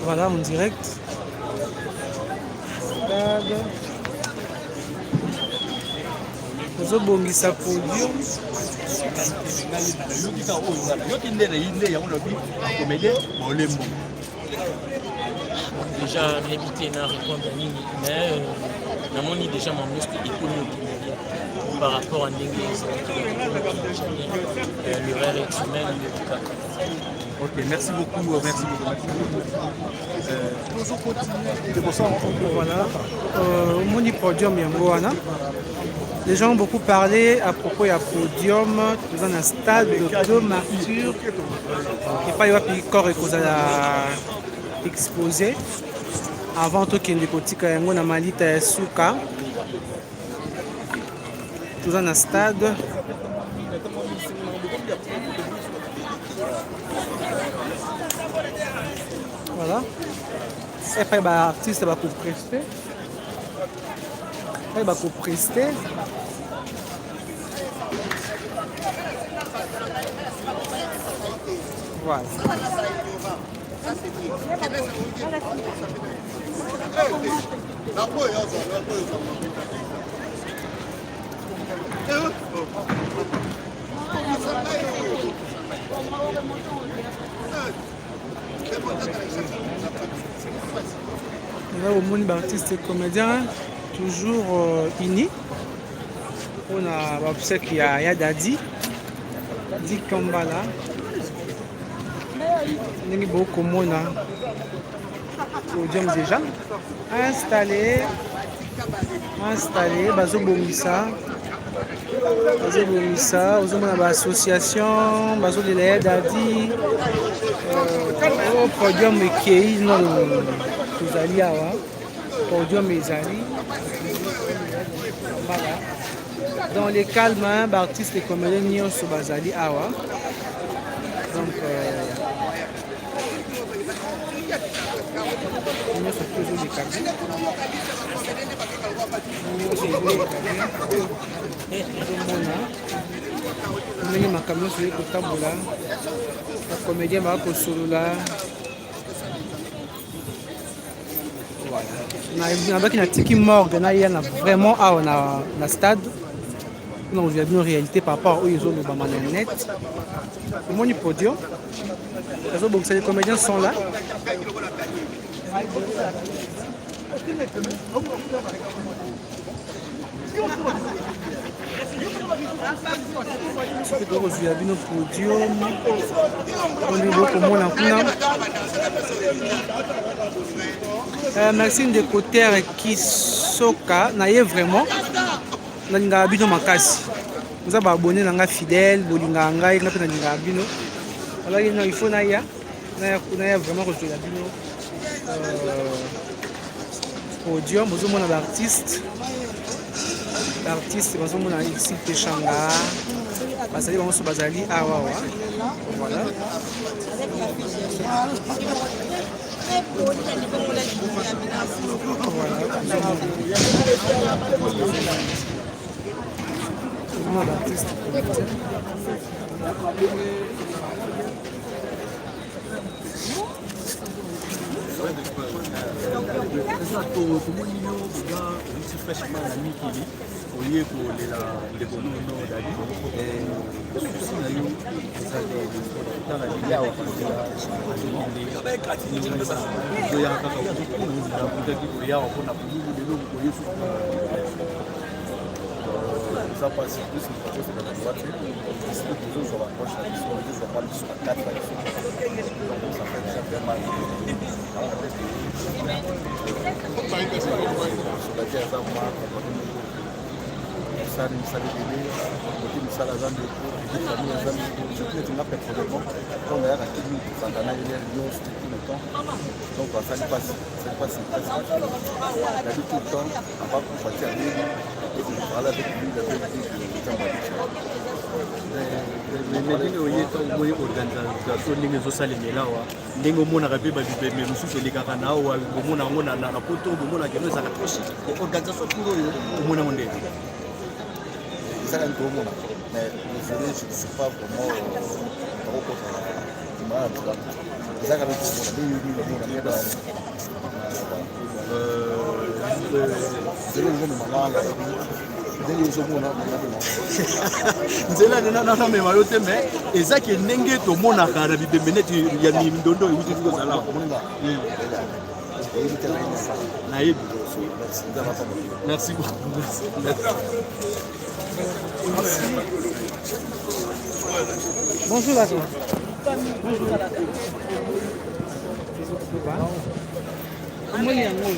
Voilà en direct. Stade. Tozobongisa podium. Yoki nde na ye nde yango lobi akomede bolembo. Déjà nayebi te na répondre nini mais euh, namoni déjà ma muscle ekomi okende bien par rapport à ndenge ezalaki euh, l'horaire est humaine kaka. Ok, merci beaucoup, merci beaucoup. Merci beaucoup. Euh, voilà, euh, omoni podium yango wana. Les gens ont beaucoup parlé à propos ya podium, toza na stade de Martyrs epai wapi corps ekozala exposé avant tokende kotika yango na malita ya suka. Toza na stade. Voilà. Epai ba artiste bakopreste epai bakopreste Voilà. Là, omoni baartiste comédien toujours euh, unis mpona baobsèque ya, ya dadi dikambala ndenge bokomona podium déjà installé installé bazobongisa bazobongisa ozomona baassociation bazolela ya dadi euh, oh, podium ekei nano tozali awa podium ezali voilà dans les calme baartiste comédien nyonso bazali awa donc euh, nyonso tozoleka nyonso ezoleka ozomona ndenge makambo nyonso ezali kotambola bacomédien baka kosolola nabaki natiki morgue naya na vraiment awa na, na stade mpona kozwa bino réalité par rapport oyo ezolobama na net omoni podium azobongisa les comédiens sont là. Soki tokozwila bino podium oyo bokomona kuna. Euh, merci ndeko terre kisoka na ye vraiment nalingaka bino makasi boza ba abonné na nga fidèle bolingaka ngai nga mpe nalingaka bino alaki non il faut naya naya naya vraiment kozwela bino euh, podium bozomona baartiste baartiste bazomona exil peshanga bazali bango so bazali awa awa voilà voilà l'artiste tomoni yo oza outi fraîchement na mikili oye kolela ndeko nono dadi susi na yo eza kotala liyawa ozoyaka kaka okutaki koyawa mpona bolulu lelo oye susu eza mpasi plus tozoseka na droite esika tozozwa baproche na biso tozozwa mwa biso na kati na biso donc ça fait déjà bien mal soki aza mwa mosali mosala ebele kote mosala aza ndeko kote famille aza ndeko surtout neti nga personnellement ntango nayaka kini kozala na ye nyonso tout le temps donc asali mpasi asali mpasi makasi nali tout le temps avant kufa ti aleli ekozala avec lui la vérité de nzambe abiso mais ndenge oye ntango omoni organisation ndenge ezosalemela awa ndenge omonaka mpe babibembe mosusu elekaka na awa bomona yango na poto bomona keno ezalaka trop chic organisation tour oyo omona yango ndenge ezalaka nto omona mais désolé. je ne sais pas vraiment nakokota na nzela eza kaka komona ndenge omona nzela ezomema nga ndenge ozomona nzela namema yo te mais eza ke ndenge tomonaka na bibembe neti ya mindondo euti kozala. Nayebi, merci beaucoup, merci. Bonjour à toi. Bonjour. Omoni yango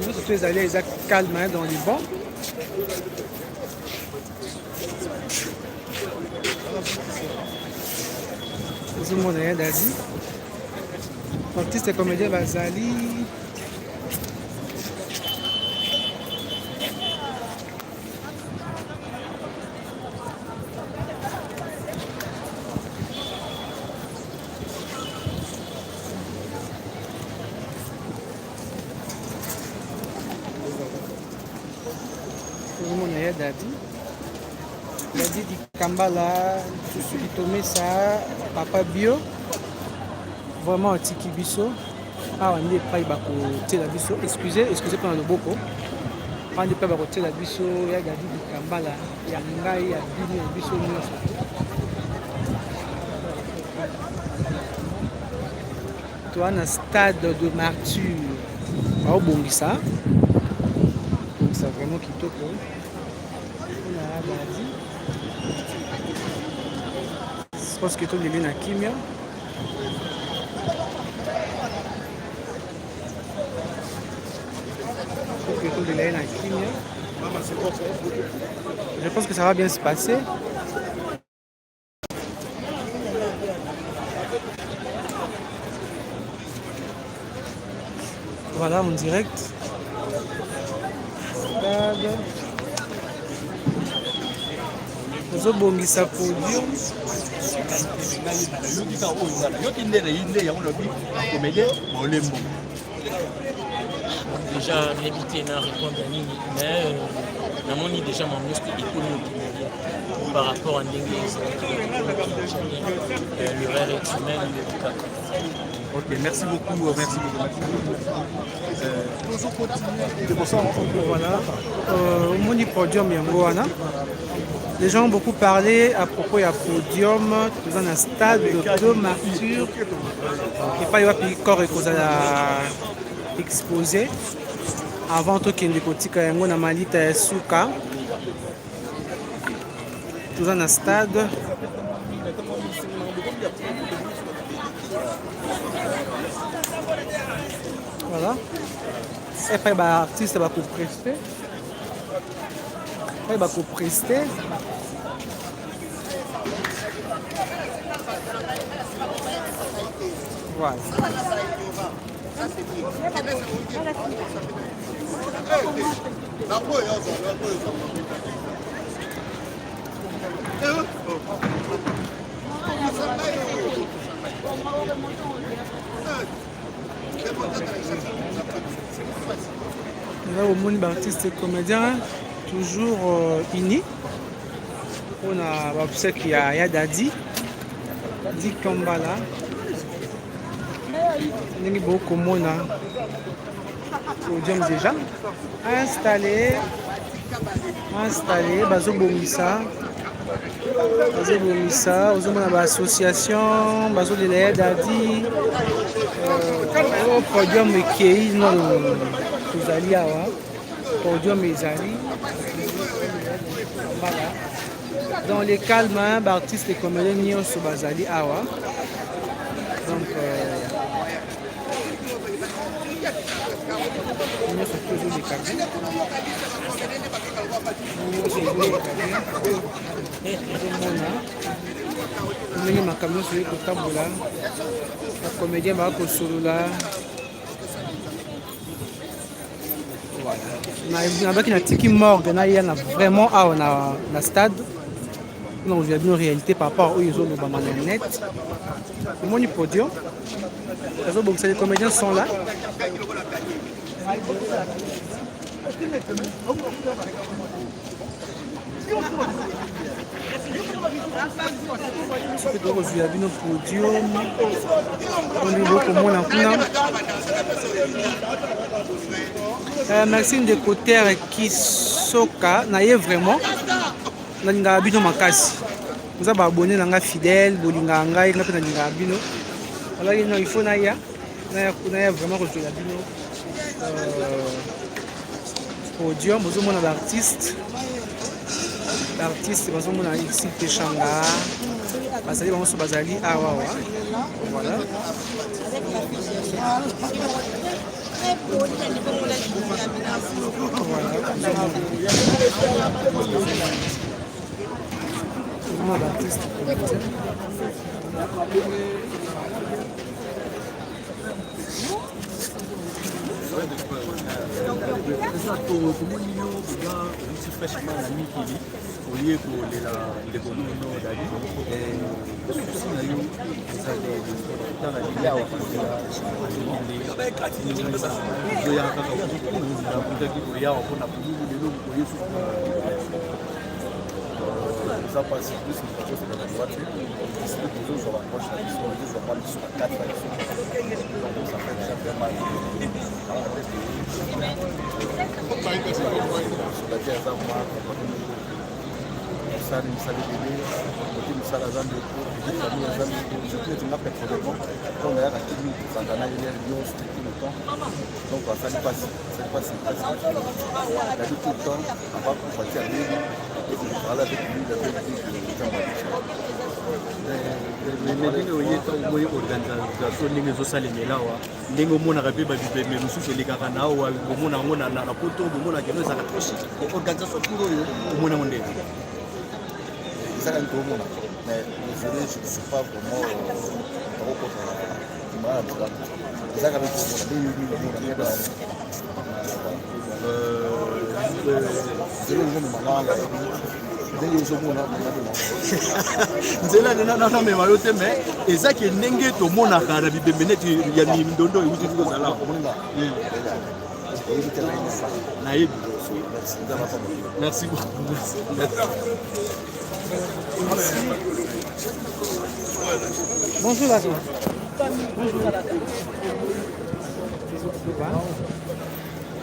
nyonso to ezali eza calme dans les bancs. Ozomona ya Dadi, artiste comédien bazali. Ozomona ya Dadi, Dadi Dikambala, susu Kitomesa, papa bio vraiment atiki biso. Awa nde epai bakotiela biso, excuse, excuse mpona loboko. Awa nde epai bakotiela biso ya Dadi Dikambala, ya ngai, ya bino, ya biso nyonso. Toa na stade de Martyr, baobongisa bongisa vraiment kitoko mpona ya Dadi. Je pense que toleli na kimia. Tolela ye na kimia. Je pense que ça va bien se passer. Voilà, en direct. Stade. Ozobongisa podium. Nayoki kaka oyo nga nayoki nde nayi nde yango nabi bacomédien bolembo. Déjà nayebi te na répondre ya nini, mais namoni déjà ma nyonso ekomi okende bien par rapport à ndenge ezalaki. L'erreur est humaine, kaka. Ok, merci beaucoup, merci beaucoup. Voilà, omoni podium yango wana. Les gens ont beaucoup parlé à propos ya podium. Toza na stade de Martyr, epai wapi corps ekozala exposé avant tokende kotika yango na malita ya suka. Toza na stade. Voilà, epai baartiste bakopreste, epai bakopreste. Voilà. Là, omoni baartiste comédien toujours unis mpona baobsèque ya Dadi Dikambala. Ndenge bokomona, podium déjà installé, installé, bazobongisa, bazobongisa. Ozomona baassociation bazolela ya Dadi. Podium ekei nano, tozali awa, podium ezali. Voilà, dans les calmes, baartiste et comédien nyonso bazali awa. Donc nyonso tozoleka bien, nyonso ezoleka bien. Ozomona ndenge makambo nyonso eye kotambola, bacomédien baa kosolola. Nabaki natiki morgue, naya na vraiment awa na stade mpona kozwa bino réalité par rapport oyo ezolobama na net. Omoni podium azobongisa, les comédiens sont là. Soki tokozwila bino podium oyo bokomona kuna. Euh, merci ndeko terre kisoka na ye vraiment nalingaka bino makasi oza baabone na ngai fidèle bolingaka ngai ngai mpe nalingaka bino alaki non il faut naya naya vraiment kozwela bino euh, podium bozomona baartiste baartiste bazomona ici peshanga bazali bango so bazali awa awa voilà. Voilà, baartiste Eza tomoni yo oza outi fraîchement na mikili oye kolela ndeko nono dadi susi na yo ezali kotala liwa azokende ozoya kaka okutaki koyawa mpona pululu lelo oye susu. Eza mpasi plus tozoseka na droite te, tozozwa baproche na biso, tozozwa mwa biso na kati na biso, donc ça fait déjà très mal. Soki aza mwa mosali mosala ebele kote mosala aza ndeko famille aza ndeko, surtout neti nga personnellement ntango nayaka kini kozanga na ye nyonso tout le temps, donc asali mpasi, asali mpasi makasi. Nadi tout le temps avant kufa ti abeli et que je parlais avec lui, il avait dit que nzambe Mais ndenge oye ntango omoni organisation ndenge ezosalemela awa, ndenge omonaka mpe babibembe mosusu elekaka na awa, bomona yango na poto, bomona keno ezalaka trop chic, organisation tour oyo omona yango ndenge ezalaka nini toomona, mais désolé, je ne sais pas vraiment takokota na nzela ezalaka mpe toomona ndenge nini omona ndenge nzela ozomema nga ndenge ozomona. Nzela namema yo te, mais eza ke ndenge tomonaka na bibembe neti ya mindondo euti kozala. Nayebi. Merci beaucoup. Merci. Bonjour Lazo. Bonjour.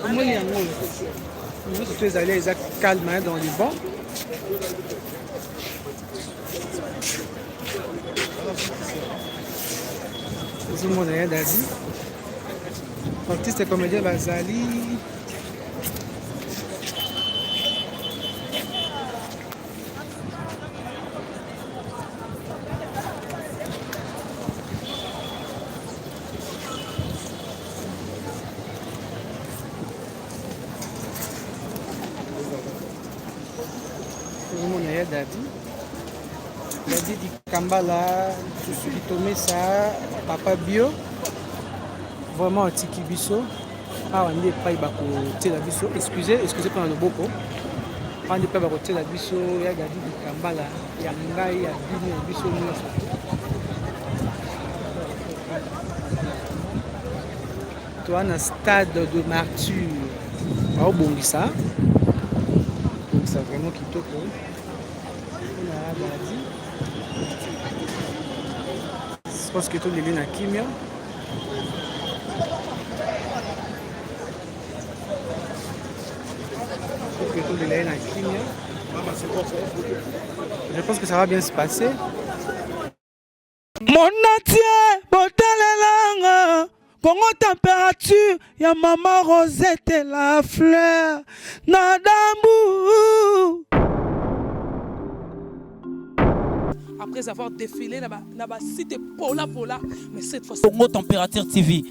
Omoni yango nyonso to ezali eza calme dans les bancs. Ozomona ya Dadi, artiste comédien bazali. Ozomona ya Dadi, Dadi Dikambala, susu Kitomesa, papa bio vraiment atiki biso. Awa nde epai bakotiela biso, excuse, excuse mpona loboko, awa nde epai bakotiela biso ya Dadi Dikambala, ya ngai, ya bino, ya biso nyonso. Toa na stade de Martyr, baobongisa bongisa vraiment kitoko mpona ya Dadi. Je pense que toleli na kimia. Que tolela ye na kimia. Je pense que ça va bien se passer. Monatie botalelanga Congo Température ya mama Rosette la fleur na dambu. Après avoir défilé na ba site Pola Pola, mais cette fois Congo Température TV.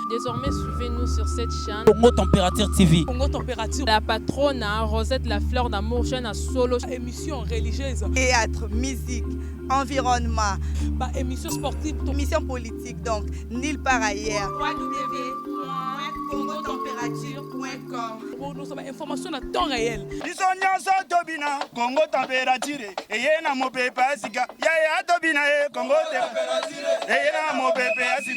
Désormais, suivez-nous sur cette chaîne. Congo Température TV. Congo Température. La patronne, hein, Rosette la fleur d'amour, chaîne à solo. Émission religieuse. Théâtre, musique, environnement. Bah, émission sportive. Émission politique, donc, nulle part ailleurs. www.congotempérature.com. Nous sommes information à temps réel. Biso nyonso tobina Kongo Température eye na mopepe ya sika yaya, tobina ye Kongo eye na mopepe ya sika.